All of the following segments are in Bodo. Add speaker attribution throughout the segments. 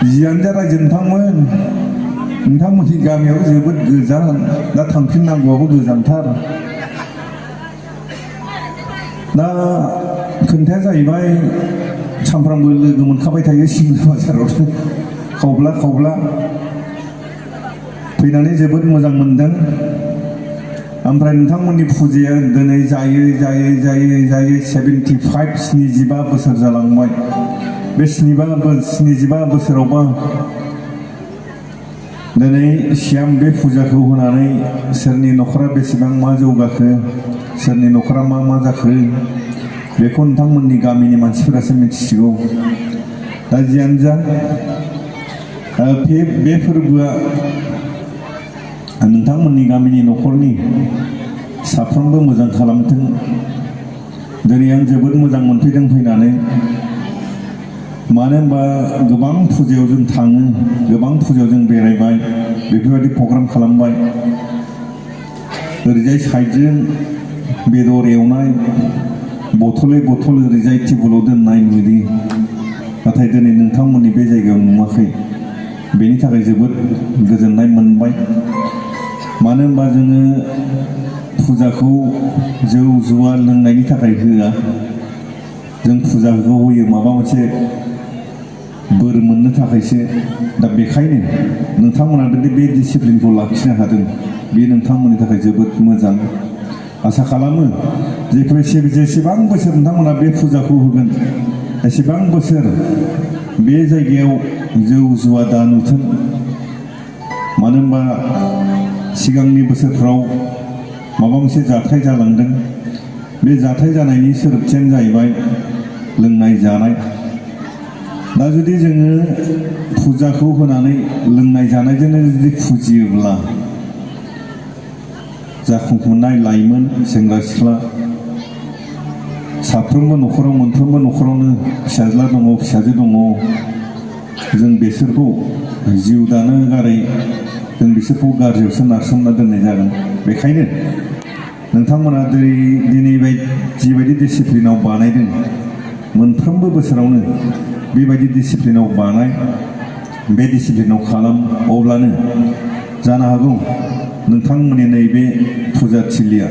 Speaker 1: जियानो जा रायजो नोंथांमोननि गामियाव जोबोद गोजान दा थांफिननांगौआबो गोजानथार दा खोन्थाया जाहैबाय सानफ्रामबो लोगो मोनखाबाय थायो सिमला बाजाराव खावब्ला फैनानै जोबोद मोजां मोनदों ओमफ्राय नोंथांमोननि फुजाया दिनै जायै 75 बोसोर जालांबाय बे 75 बोसोरावबा दिनै सियाम बे फुजाखौ होनानै सोरनि न'खरा बेसेबां मा जौगाखो सोरनि न'खरा मा जाखो बेखौ नोंथांमोननि गामिनि मानसिफोरासो मिथिसिगौ दा जियानो जा बे फोरबोआ नोंथांमोननि गामिनि न'खरनि साफ्रोमबो मोजां खालामथों दिनै आं जोबोद मोजां मोनफैदों फैनानै मानो होनबा गोबां फुजायाव जों थाङो गोबां फुजायाव जों बेरायबाय बेफोरबायदि प्रग्राम खालामबाय ओरैजाय साइडजों बेदर एवनाय बथलै बथल ओरैजाय टेबोलाव दोननाय नुदि नाथाय दिनै नोंथांमोननि बे जायगायाव नुवाखै बेनि थाखाय जोबोद गोजोननाय मोनबाय मानो होनबा जोङो फुजाखौ जौ जुवा लोंनायनि थाखाय होआ जों फुजाखौ होयो माबा मोनसे बोर मोननो थाखायसो दा बेखायनो नोंथांमोना बे डिसिप्लिनखौ लाखिनो हादों बे नोंथांमोननि थाखाय जोबोद मोजां आसा खालामो जेसेबां बोसोर नोंथांमोना बे फुजाखौ होगोन एसेबां बोसोर बे जायगायाव जौ जुवा दा नुथों मानो होनबा सिगांनि बोसोरफ्राव माबा मोनसे जाथाय जालांदों बे जाथाय जानायनि सोदोबथियानो जाहैबाय लोंनाय जानाय दा जुदि जोङो फुजाखौ होनानै लोंनाय जानायजोंनो जुदि फुजियोब्ला जाखांफुनाय लाइमोन सेंग्रा सिख्ला साफ्रोमबो न'खराव मोनफ्रोमबो न'खरावनो फिसाज्ला दङ फिसाजो दङ जों बिसोरखौ जिउ दानो गारै जों बिसोरखौ गाज्रियावसो नारसोमना दोननाय जागोन बेखायनो नोंथांमोना दिनै जिबायदि डिसिप्लिनाव बानायदों मोनफ्रोमबो बोसोरावनो बेबायदि डिसिप्लिनाव बानाय बे डिसिप्लिनाव खालाम अब्लानो जानो हागौ नोंथांमोननि नैबे फुजाथिलिया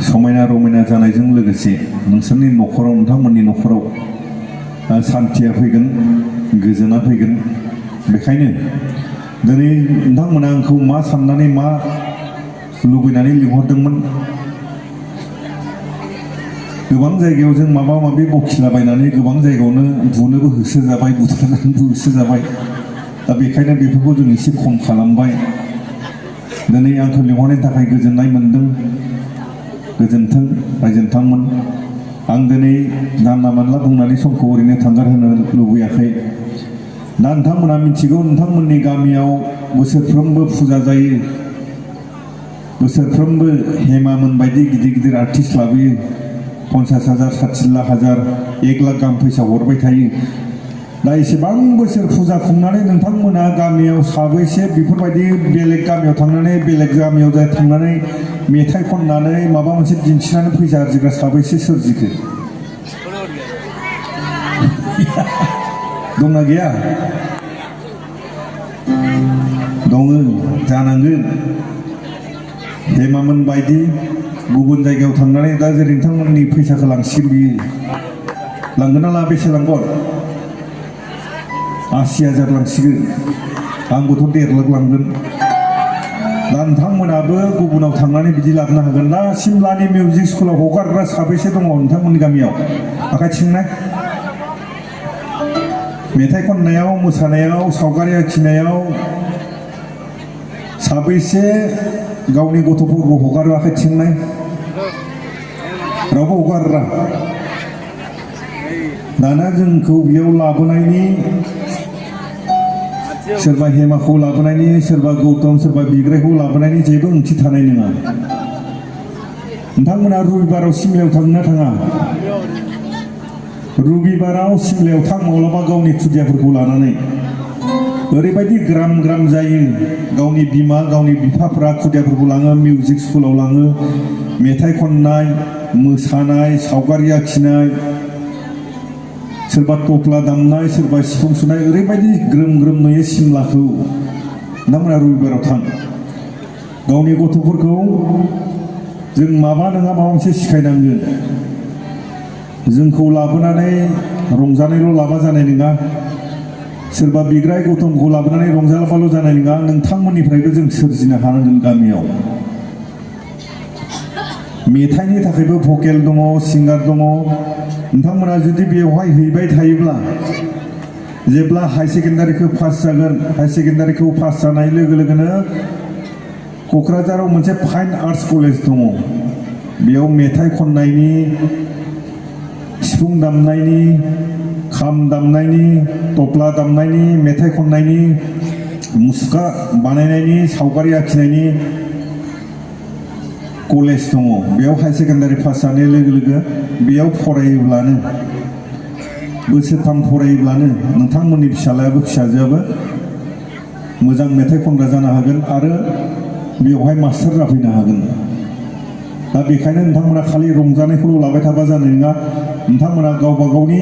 Speaker 1: समायना रमायना जानायजों लोगोसे नोंसोरनि न'खराव नोंथांमोननि न'खराव सान्थिया फैगोन गोजोना फैगोन बेखायनो दिनै नोंथांमोना आंखौ मा साननानै मा लुबैनानै लिंहरदोंमोन गोबां जायगायाव जों माबा माबि बखिलाबायनानै गोबां जायगायावनो बुनोबो होसोजाबाय बुथारनानैबो होसोजाबाय दा बेखायनो बेफोरखौ जों एसे खम खालामबाय दिनै आंखौ लिंहरनायनि थाखाय गोजोननाय मोनदों गोजोन्थों रायजो नोंथांमोन आं दिनै जानला मानला बुंनानै समखौ ओरैनो थांगारहोनो लुबैयाखै दा नोंथांमोना मिथिगौ नोंथांमोननि गामियाव बोसोरफ्रोमबो फुजा जायो बोसोरफ्रोमबो हेमामोन बायदि गिदिर आर्टिस्ट लाबोयो 50,000 60 लाख हाजार 1 लाख गाहाम फैसा हरबाय थायो दा एसेबां बोसोर फुजा खुंनानै नोंथांमोना गामियाव साबैसे बेफोरबायदि बेलेग गामियाव थांनानै बेलेग गामियाव थांनानै मेथाइ खननानै माबा मोनसे दिन्थिनानै फैसा आरजिग्रा साबैसे सोरजिखो दंना गैया दङ जानांगोन हेमामोन बायदि गुबुन जायगायाव थांनानै दा जेरै नोंथांमोननि फैसाखौ लांसिगोन बियो लांगोन ना ला बेसे लांगोन 80,000 लांसिगोन आंबोथ' 1.5 लाख लांगोन दा नोंथांमोनाबो गुबुनाव थांनानै बिदि लाबोनो हागोन दा सिमलानि मिउजिक स्कुलाव हगारग्रा साबैसे दङ नोंथांमोननि गामियाव आखाइ थिखांनाय मेथाइ खननायाव मोसानायाव सावगारि आखिनायाव साबैसे गावनि गथ'फोरखौ हगारो आखाइ थिखांनाय रावबो हगारा दाना जोंखौ बेयाव लाबोनायनि सोरबा हेमाखौ लाबोनायनि सोरबा गौतम सोरबा बिग्रायखौ लाबोनायनि जेबो ओंथि थानाय नङा नोंथांमोना रबिबाराव सिमलायाव थांना थाङा रबिबाराव सिमलायाव थां माब्लाबा गावनि खुदियाफोरखौ लानानै ओरैबायदि ग्राम ग्राम जायो गावनि बिमा गावनि बिफाफोरा खुदियाफोरखौ लाङो मिउजिक स्कुलाव लाङो मेथाइ खननाय मोसानाय सावगारि आखिनाय सोरबा टप्ला दामनाय सोरबा सिफुं सुनाय ओरैबायदि ग्रोम ग्रोम नुयो सिमलाखौ नोंथांमोना रबिबाराव थां गावनि गथ'फोरखौ जों माबा नङा माबा मोनसे सिखायनांगोन जोंखौ लाबोनानै रंजानायल' लाबा जानाय नङा सोरबा बिग्राय गौतमखौ लाबोनानै रंजाबाल' जानाय नङा नोंथांमोननिफ्रायबो जों सोरजिनो हानांगोन गामियाव मेथाइनि थाखायबो भकेल दङ सिंगार दङ नोंथांमोना जुदि बेवहाय हैबाय थायोब्ला जेब्ला हाई सेकेन्डारिखौ पास जागोन हाई सेकेन्डारिखौ पास जानाय लोगो लोगोनो क'क्राझाराव मोनसे फाइन आर्ट्स कलेज दङ बेयाव मेथाइ खननायनि सिफुं दामनायनि खाम दामनायनि टप्ला दामनायनि मेथाइ खननायनि मुसुखा बानायनायनि सावगारि आखिनायनि कलेज दङ बेयाव हाई सेकेन्डारि पास जानाय लोगो लोगो बेयाव फरायोब्लानो बोसोरथाम फरायोब्लानो नोंथांमोननि फिसालायाबो फिसाजोआबो मोजां मेथाइ खनग्रा जानो हागोन आरो बेवहाय मास्टार जाफैनो हागोन दा बेखायनो नोंथांमोना खालि रंजानायखौल' लाबाय थाबा जानाय नङा नोंथांमोना गावबा गावनि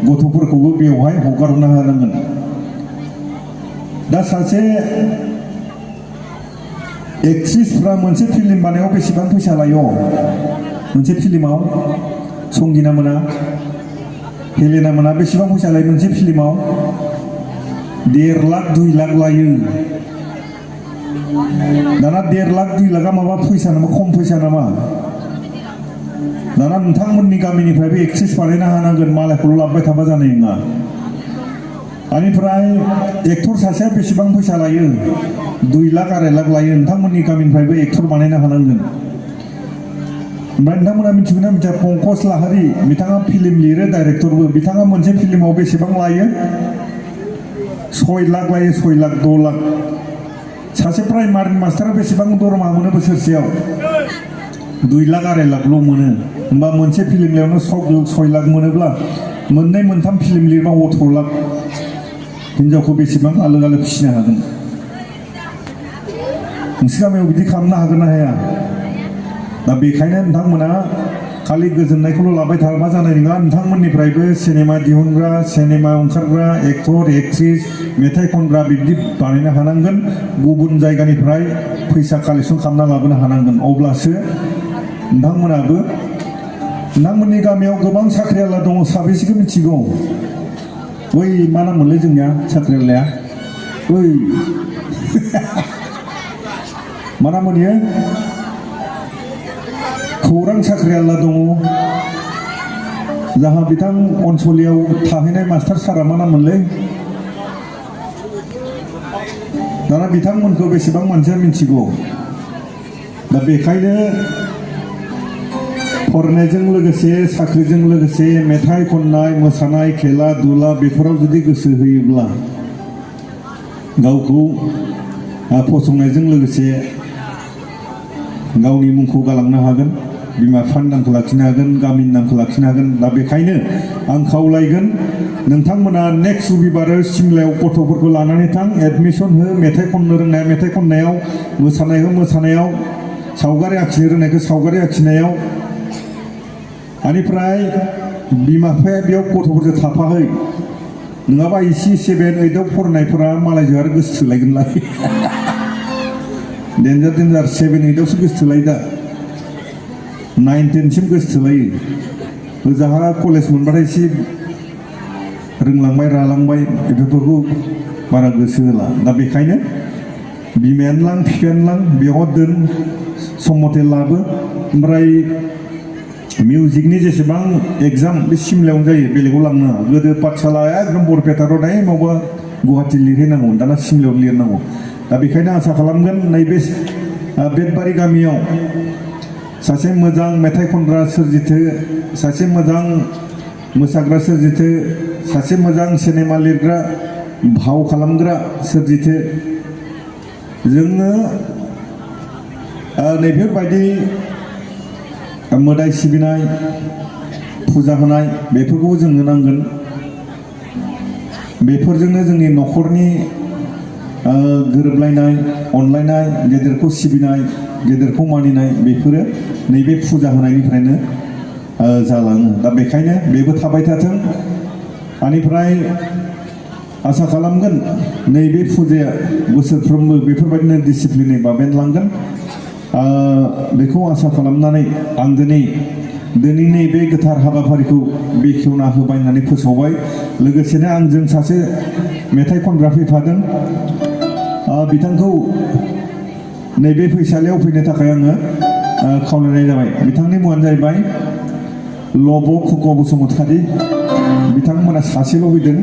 Speaker 1: गथ'फोरखौबो बेवहाय हगारहरनो हानांगोन दा सासे एक्ट्रिसफ्रा मोनसे फिल्म बानायाव बेसेबां फैसा लायो मोनसे फिल्माव संगिना मोना हेलेना मोना बेसेबां फैसा लायो मोनसे फिल्माव 1.5 लाख 2 लाख लायो दाना 1.5 लाख 2 लाखा माबा फैसा नामा खम फैसा नामा दाना नोंथांमोननि गामिनिफ्रायबो एक्ट्रिस बानायनो हानांगोन मालायखौल' लाबोबाय थाबा जानाय नङा बेनिफ्राय एक्टर सासेया बेसेबां फैसा लायो 2 लाख 2.5 लाख लायो नोंथांमोननि गामिनिफ्रायबो एक्टर बानायनो हानांगोन ओमफ्राय नोंथांमोना मिथिगोन ना मिथिया पंकज लाहारी बिथाङा फिल्म लिरो डाइरेक्टरबो बिथाङा मोनसे फिल्माव बेसेबां लायो 6 लाख लायो 6 लाख 6 लाख सासे प्राइमारि मास्टारा बेसेबां दरमा मोनो बोसोरसेयाव 2 लाख 2.5 लाखल' मोनो होमबा मोनसे फिल्म लिरनो 6 लाख मोनोब्ला मोननै मोनथाम फिल्म लिरबा 18 लाख हिन्जावखौ बेसेबां आलो आलो फिसिनो हागोन नोंसोर गामियाव बिदि खालामनो हागोन ना हाया दा बेखायनो नोंथांमोना खालि गोजोननायखौल' लाबाय थाबा जानाय नङा नोंथांमोननिफ्रायबो सिनेमा दिहुनग्रा सिनेमा ओंखारग्रा एक्टर एक्ट्रिस मेथाइ खनग्रा बिब्दि बानायनो हानांगोन गुबुन जायगानिफ्राय फैसा कालेक्सन खालामना लाबोनो हानांगोन अब्लासो नोंथांमोनाबो नोंथांमोननि गामियाव गोबां साख्रिआवला दङ साबेसेखौ मिथिगौ बै मा नाम मोनलै जोंनिया साख्रिआवलाया बै मा नाम मोनो खौरां साख्रिआवला दङ जाहा बिथां अनसलियाव थाहैनाय मास्टार सारा मा नाम मोनलै दाना बिथांमोनखौ बेसेबां मानसिया मिथिगौ दा बेखायनो फरायनायजों लोगोसे साख्रिजों लोगोसे मेथाइ खननाय मोसानाय खेला दुला बेफोराव जुदि गोसो होयोब्ला गावखौ फसंनायजों लोगोसे गावनि मुंखौ गालांनो हागोन बिमा बिफानि नामखौ लाखिनो हागोन गामिनि नामखौ लाखिनो हागोन दा बेखायनो आं खावलायगोन नोंथांमोना नेक्स्ट रबिबार सिमलायाव गथ'फोरखौ लानानै थां एडमिसन हो मेथाइ खननो रोंनाय मेथाइ खननायाव मोसानायखौ मोसानायाव सावगारि आखिनो रोंनायखौ सावगारि आखिनायाव बेनिफ्राय बिमा बिफाया बेयाव गथ'फोरजों थाफाहै नङाबा इसे 7, 8आव फरायनायफोरा मालायजों आरो गोसो थोलायगोनलाय डेन्जार 7, 8आवसो गोसो थोलायो दा 9, 10सिम गोसो थोलायो ओजाहा कलेज मोनबाथाय एसे रोंलांबाय रालांबाय बेफोरखौ बारा गोसो होला दा बेखायनो बिमायानो लां बिफायानो लां बेयाव दोन सम मथे लाबो ओमफ्राय मिउजिकनि जेसेबां एग्जाम बे सिमलायावनो जायो बेलेगाव लांनो नाङा गोदो पाठशालाया एकदम बरपेटाराव दायो माबा गुवाहाटि लिरहैनांगौ दाना सिमलायाव लिरनांगौ दा बेखायनो आसा खालामगोन नैबे बेतबारि गामियाव सासे मोजां मेथाइ खनग्रा सोरजिथो सासे मोजां मोसाग्रा सोरजिथो सासे मोजां सिनेमा लिरग्रा भाव खालामग्रा सोरजिथो जोङो नैबेफोरबायदि मोदाय सिबिनाय फुजा होनाय बेफोरखौ जोंनो नांगोन बेफोरजोंनो जोंनि न'खरनि गोरोबलायनाय अनलायनाय गेदेरखौ सिबिनाय गेदेरखौ मानिनाय बेफोरो नैबे फुजा होनायनिफ्रायनो जालाङो दा बेखायनो बेबो थाबाय थाथों बेनिफ्राय आसा खालामगोन नैबे फुजाया बोसोरफ्रोमबो बेफोरबायदिनो डिसिप्लिनै बाबेनलांगोन बेखौ आसा खालामनानै आं दिनैनि बे गोथार हाबाफारिखौ बेखेवना होबाय होननानै फोसावबाय लोगोसेनो आंजों सासे मेथाइ खनग्रा फैफादों बिथांखौ नैबे फैसालियाव फैनो थाखाय आङो खावलायनाय जाबाय बिथांनि मुङानो जाहैबाय लब' खुक' बसुमतारी बिथांमोना सासेल' फैदों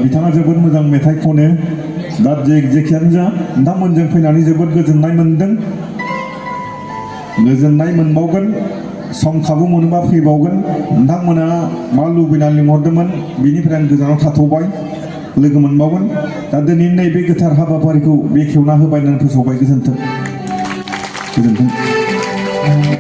Speaker 1: बिथाङा जोबोद मोजां मेथाइ खनो दा जेखियानो जा नोंथांमोनजों फैनानै जोबोद गोजोननाय मोनदों गोजोननाय मोनबावगोन सम खाबु मोनोबा फैबावगोन नोंथांमोना मा लुबैना लिंहरदोंमोन बिनिफ्राय आं गोजानाव थाथ'बाय लोगो मोनबावगोन दा दिनैनि नैबे गोथार हाबाफारिखौ बेखेवना होबाय होननानै फोसावबाय गोजोन्थों